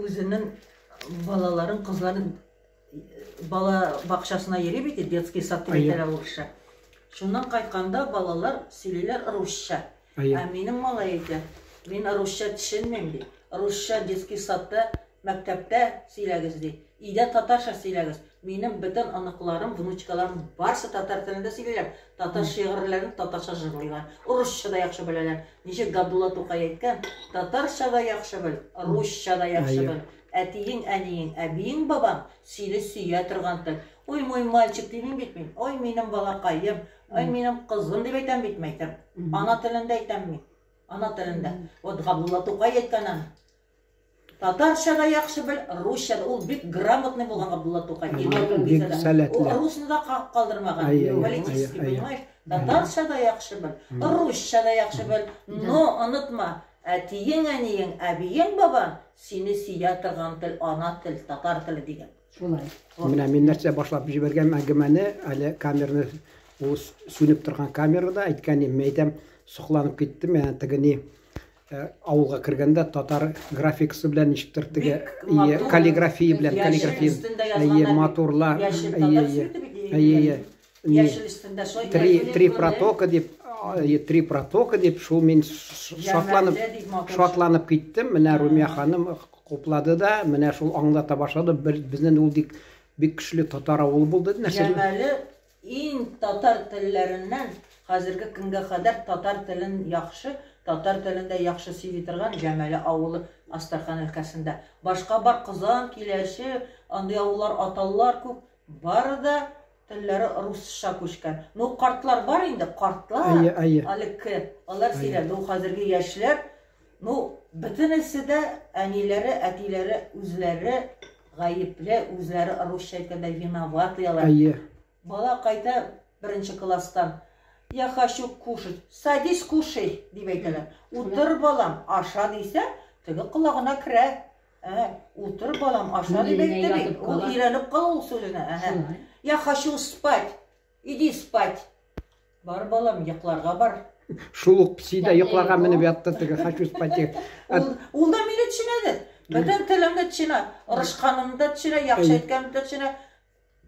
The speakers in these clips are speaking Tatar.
Үзенең балаларын, кызларын бала бакчасына йөри бит, детский сад дип әйтәләр урысча. Шуннан кайтканда балалар сөйлиләр русча. Ә минем малай әйтә, мин русча төшенмим, ди. Русча детский садта, мәктәптә сөйләгез, ди. Өйдә татарча сөйләгез. Минем бөтен оныкларым, внучкаларым барсы татар телендә сөйлиләр. Татар шигырьләрен татарча җырлыйлар. Русча да яхшы беләләр. Ничек Габдулла Тукай әйткән, татарча да яхшы бел, русча да яхшы бел. Әтиең, әниең, әбиең, бабаң сине сөя торган тел. Ой, мой мальчик димим бит мин. Ой, минем балакаем, ой, минем кызым дип әйтәм бит, мәйтәм. Ана телендә әйтәм мин. Ана телендә. Вот Габдулла Тукай әйткән аны. Татарча да яхшы бел, русча да. Ул бик грамотный булган Габдулла Тукай. Бик сәләтле. Ул русны да кагып калдырмаган. Политический, понимаешь? Татарча да яхшы бел, русча да яхшы бел. Но онытма, әтиең, әниең, әбиең, бабаң сине сөя торган тел, ана тел, татар теле дигән. Шулай. Менә мин нәрсә башлап җибәргән әңгәмәне, әле камераны ул сүнеп торган камерада әйткән идем, әйтәм, сокланып киттем, ә теге ни авылга кергәндә татар графикасы белән ничектер теге каллиграфия белән каллиграфия әйе матурлар әйе әйе яшел өстендә шулай три три протока дип три протока дип шул мин шатланып шатланып киттем. Менә Румия ханым хуплады да, менә шул аңлата башлады. Бер безнең ул бик бик көчле татар авылы булды. Нәрсә Җәмәле иң татар телләреннән хәзерге көнгә кадәр татар телен яхшы, татар телендә яхшы сөйли торган Җәмәле авылы Астрахань өлкәсендә. Башка бар Казан, Киләче, андый авыллар, аталлар күп. Бары да телләре русча күчкән. Ну, картлар бар инде, картлар. Әйе, әйе. Алекке, алар сөйләр. Ну, хәзерге яшьләр, ну, бөтенесе дә әниләре, әтиләре үзләре гаепле, үзләре русча әйткәндә виноваты алар. Әйе. Бала кайта беренче класстан. Я хочу кушать. Садись, кушай, дип әйтәләр. Утыр, балам, аша дисә, теге колагына керә. Ә, утыр, балам, аша дип әйтте бит. Ул өйрәнеп кала ул сүзенә. Әһә. Я хочу спать. Иди спать. Бар, балам, йокларга бар. Шул ук песи дә йокларга менеп ятты теге хочу спать. Ул, ул да мине төшенәде. Бөтен телемне төшенә. Орышканымны да төшенә, яхшы әйткәнемне дә төшенә.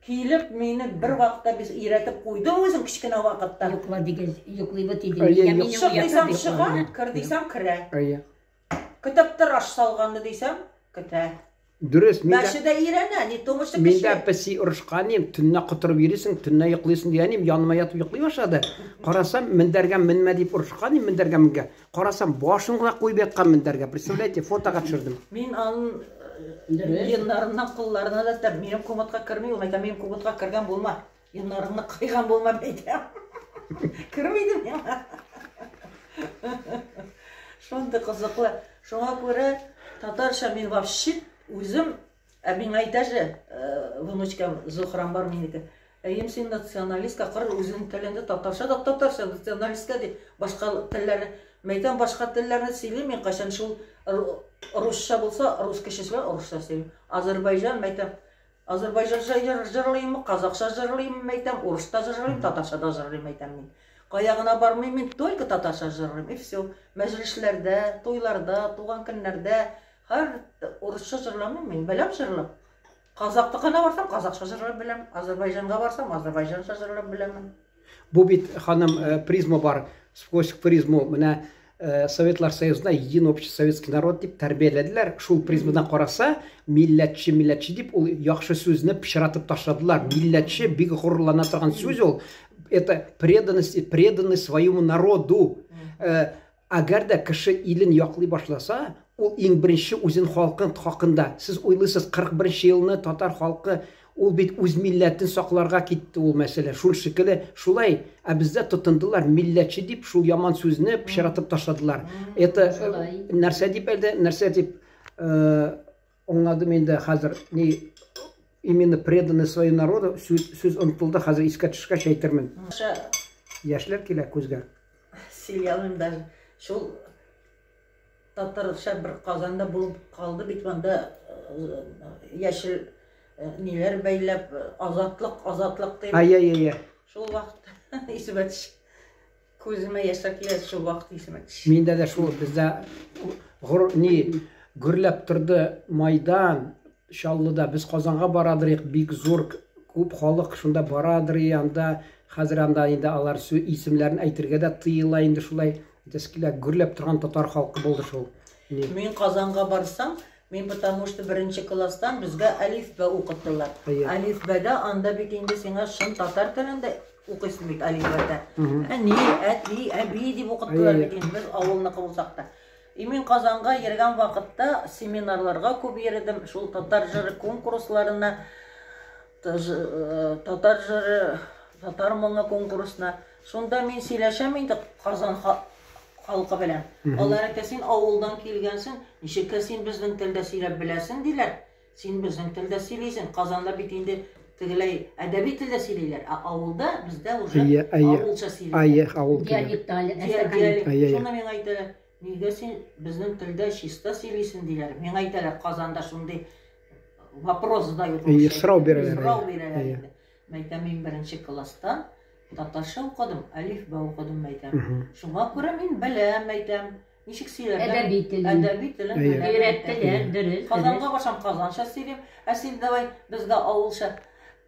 Килеп мине бер вакытта без өйрәтеп куйдым үзем кечкенә вакытта. Йокла дигән, йоклый бит иде. Чык дисәм чыга, кер дисәм керә. Әйе. Көтеп тор аш салганны дисәм, көтә. Дөрес, мин дә. Мәче дә өйрәнә, не то что кеше. Мин дә песи орышкан идем, төнлә котырып йөрисең, төнлә йоклыйсың дигән идем, яныма ятып йоклый башлады. Карасам, мендәргә менмә дип орышкан идем, мендәргә менгә. Карасам, башын гына куеп яткан мендәргә. Представляете, фотога төшердем. Мин аның йоннарыннан, кулларына да тәп, минем комодка керми, ул әйтә, минем комодка кергән булма. Йоннарыңны кыйган булма, әйтәм. Керми идем миңа. Шундый кызыклы. Шуңа күрә татарча мин вообще үзем, ә миңа әйтә же, внучкам Зухрам бар минеке. Әйем, син националистка, кыр үзенең телендә татарча да татарча националистка ди. Башка телләрне, мәйтәм, башка телләрне сөйлим мин кайчан шул русча булса, рус кешесе белән русча сөйлим. Азербайҗан, мәйтәм, Азербайҗанча җырлыйммы, казахча җырлыйммы, мәйтәм, урысча җырлыйм, татарча да җырлыйм, әйтәм мин. Кая гына бармыйм, мин только татарча җырлыйм, и все. Мәҗлесләрдә, туйларда, туган көннәрдә һәр урысча җырламыйм мин, беләм җырлап. Казахтыкына барсам, казахча җырлап беләм, Азербайҗанга барсам, азербайҗанча җырлап беләмен. Бу бит, ханым, призма бар, сквозь призму, менә Советлар Союзында един общий советский народ дип тәрбияләделәр. Шул призмадан караса, милләтче, милләтче дип ул яхшы сүзне пычратып ташладылар. Милләтче бик горурлана торган сүз ул. Это преданность, преданность своему народу. Әгәр дә кеше илен яклый башласа, ул иң беренче үзен халкын хакында. Сез уйлыйсыз, 41 елны татар халкы ул бит үз милләтен сакларга китте ул мәсьәлә. Шул шикелле шулай, ә бездә тотындылар милләтче дип шул яман сүзне пычратып ташладылар. Это нәрсә дип әлде, нәрсә дип аңладым инде хәзер ни именно преданный своему народу сүз, сүз онытылды, хәзер искә төшкәч әйтермен. Яшьләр килә күзгә. Сөйли алмыйм даже. Шул татарча бер Казанда булып калды бит монда яшел ниләр бәйләп, азатлык, азатлык дип. Ай, ай, ай. Шул вакыт исемә төш. Күземә яшьләр килә, шул вакыт исемә төш. Миндә дә шул бездә горур ни. Гөрләп торды Майдан Чаллыда. Без Казанга барадырыйк, бик зур күп халык шунда барадыр, и анда хәзер анда инде алар сү исемнәрен әйтергә дә тыела инде шулай. Әйтәсе килә, гөрләп торган татар халкы булды шул. Ни. Мин Казанга барсам, мин потому что беренче класстан безгә әлифбә укыттылар. Әйе. Әлифбәдә анда бит инде сиңа чын татар телендә укыйсың бит әлифбәдә. Әни, әти, әби дип укыттылар Әйе. бит инде без авылныкы булсак та. И мин Казанга йөргән вакытта семинарларга күп йөрдем, шул татар җыры конкурсларына, татар җыры, татар моңы конкурсына. Шунда мин сөйләшәм инде Казан халкы белән. Алар әйтә, син авылдан килгәнсең, ничек тә син безнең телдә сөйләп беләсең, диләр. Син безнең телдә сөйлисең. Казанда бит инде тегеләй әдәби телдә сөйлиләр, ә авылда бездә уже Әйе, әйе. авылча сөйлиләр. Әйе, авыл теле. Диалекталь, Әстерхан. Диалект. Әйе, әйе. Шуны миңа әйтәләр, нигә син безнең телдә чиста сөйлисең, диләр. Миңа әйтәләр, Казанда шундый вопрос задают. Әйе, сорау бирәләр, Сорау әйе. бирәләр Әйе. инде. Мин әйтәм, мин беренче класстан татарча укыдым, әлифбә укыдым, әйтәм. Шуңа күрә мин беләм, әйтәм. Ничек сөйләргә? Әдәби телен. Әдәби телен Әйе. беләм, әйтәм. Өйрәттеләр, дөрес, Казанга дөрес. барсам казанча сөйлим. Ә син давай безгә авылча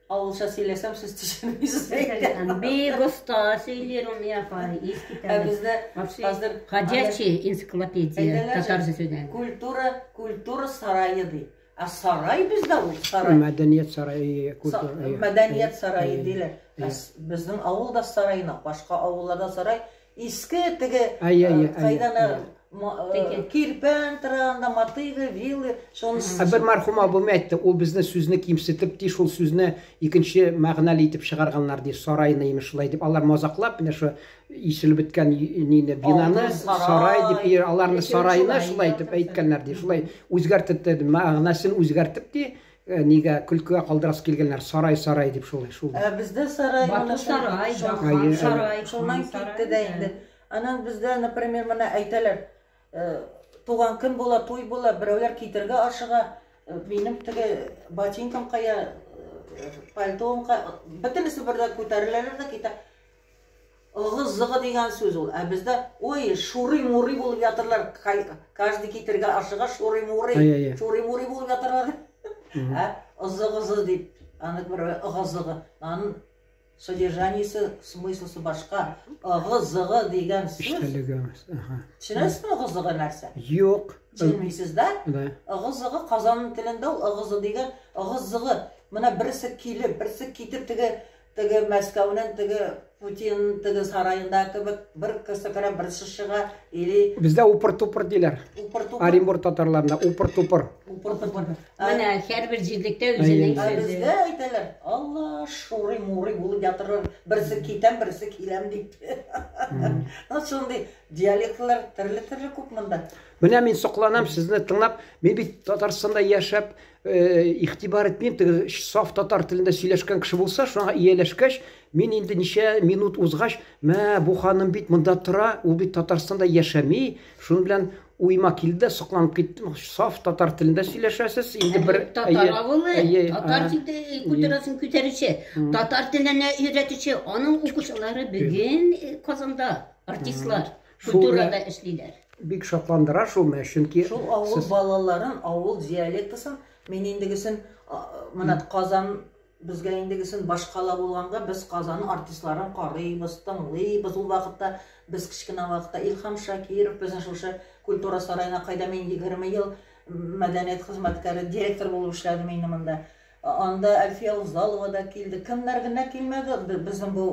авылча сөйләсәм, сез төшенмисез. әйтәм. Бик оста сөйли Румия апа, Ә искитәле. бездә Вообще, хәзер ходячая энциклопедия әйтәләр же, татарча сүздән. Культура, культура сарае ди. Ә сарай бездә ул сарай. Мәдәният сарае, культура. Әйе. Мәдәният сарае Әйе. диләр. Ә безнең авылда сарайны, башка авылларда сарай иске теге Әйе, әйе, әйе, кайдан әйе. Теге. кирпән тора анда, мотыга, вилы, шуны Ә бер мәрхүм абым әйтте, ул безне сүзне кимсетеп ди, шул сүзне икенче мәгънәле итеп чыгарганнар ди, сарайны имеш шулай дип. Алар мазаклап, менә шу ишелеп беткән нине бинаны Алтын сарай сарай. дип, и, аларны Ләкин сарайны шулай шулай итеп ятырсың. әйткәннәр ди. Шулай үзгәртеп тә, мәгънәсен үзгәртеп ди, нигә көлкегә калдырасы килгәннәр, сарай сарай дип шулай шул. Ә бездә сарай Бату менә шул- сарай, шул- Хан Әйе, әйе. сарай, Шуннан хан сарай, китте дә инде. Аннан бездә, например, менә әйтәләр, туган көн була, туй була, берәүләр китергә ашыга, минем теге ботинкам кая, пальтом кая, бөтенесе бердә күтәреләләр дә китә. Ыгы-зыгы дигән сүз ул. Ә бездә, ой, шурый-мурый булып ятырлар. Каждый китергә ашыга, шурый-мурый. Әйе, әйе. Шурый-мурый булып ятырлар. Ә ызыгызы дип, аны бер ыгы-зыгы. Аның содержаниесе, смыслысы башка. Ыгы-зыгы дигән сүз. Эчтәлеге. Аһа. Төшенәсезме ыгы-зыгы нәрсә? Юк. Төшенмисез дә? Да. Ыгы-зыгы Казан телендә ул ыгы-зы дигән ыгы-зыгы. Менә берсе килеп, берсе китеп теге теге Мәскәүнең теге Путин теге сараенда кебек бер кеше керә, берсе чыга или Бездә упыр-тупыр диләр. упыр-тупыр. Оренбург татарларында упыр-тупыр. Упыр-тупыр. Менә һәрбер җирлектә үзенең Ә сүзе. бездә әйтәләр, Алла, шурый-мурый булып ятырлар, берсе китәм, берсе киләм дип. Ну, шундый диалектлар төрле-төрле күп монда. Менә мин сокланам сезне тыңлап, мин бит Татарстанда яшәп, игътибар итмим, теге саф татар телендә сөйләшкән кеше булса, шуңа ияләшкәч, мин инде ничә минут узгач, мә, бу ханым бит монда тора, ул бит Татарстанда яшәми, шуның белән уйма килде, сокланып киттем, саф татар телендә сөйләшәсез, инде бер Татар әйе, авылы, әйе, татар а, культурасын күтәрүче, татар теленә өйрәтүче, аның укучылары бүген Казанда артистлар, Шул культурада эшлиләр. Бик шатландыра шул менә, чөнки Шул авыл сез- балаларын, авыл диалектысын мин индегесен менә Казан безгә индегесен башкала булганга без Казан артистларын карыйбыз, тыңлыйбыз. Ул вакытта без кечкенә вакытта Илһам Шакиров безнең шушы культура сараена кайда мин 20 ел мәдәният хезмәткәре, директор булып эшләдем инде монда. Анда Әлфия Авзалова да килде. Кемнәр генә килмәде, безнең бу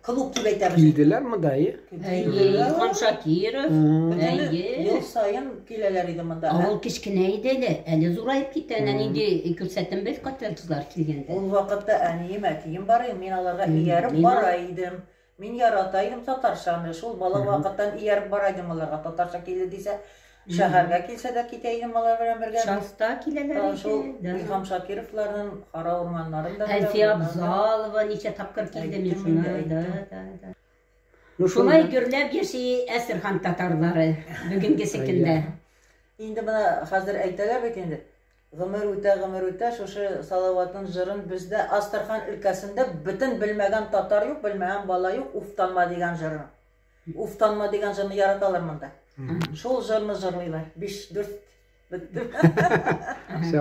клуб дип әйтәбез. Килделәр монда, әйе? Әйе, Илһам Шакиров. Бөтен Әйе. ел саен киләләр иде монда. Авыл кечкенә иде әле, әле зурайып китте. Әнә нинди күрсәтем без концертлар килгәндә. Ул вакытта әнием, әтием бар иде, мин аларга ияреп бара идем. Мин ярата идем татарчаны. Шул бала вакыттан ияреп бара идем аларга. Татарча килде дисә, шәһәргә килсә дә китә идем алар белән бергә. Часта киләләр Шул иде. да. Илһам Шакировларның Кара урманнарын да Әлфия беләм. Абзалова ничә тапкыр килде мин Әйттем шуны. инде, Да, әйттем. да, да. Ну, шул Шулай гөрләп яши Әстерхан татарлары бүгенгесе көндә. Инде менә хәзер әйтәләр бит инде. Гомер үтә, гомер үтә, шушы Салаватның җырын бездә Астрахань өлкәсендә бөтен белмәгән татар юк, белмәгән бала юк, Уфтанма дигән җырны. Уфтанма дигән җырны яраталар монда. Шул җырны җырлыйлар. 5 4 Бетте. Всё.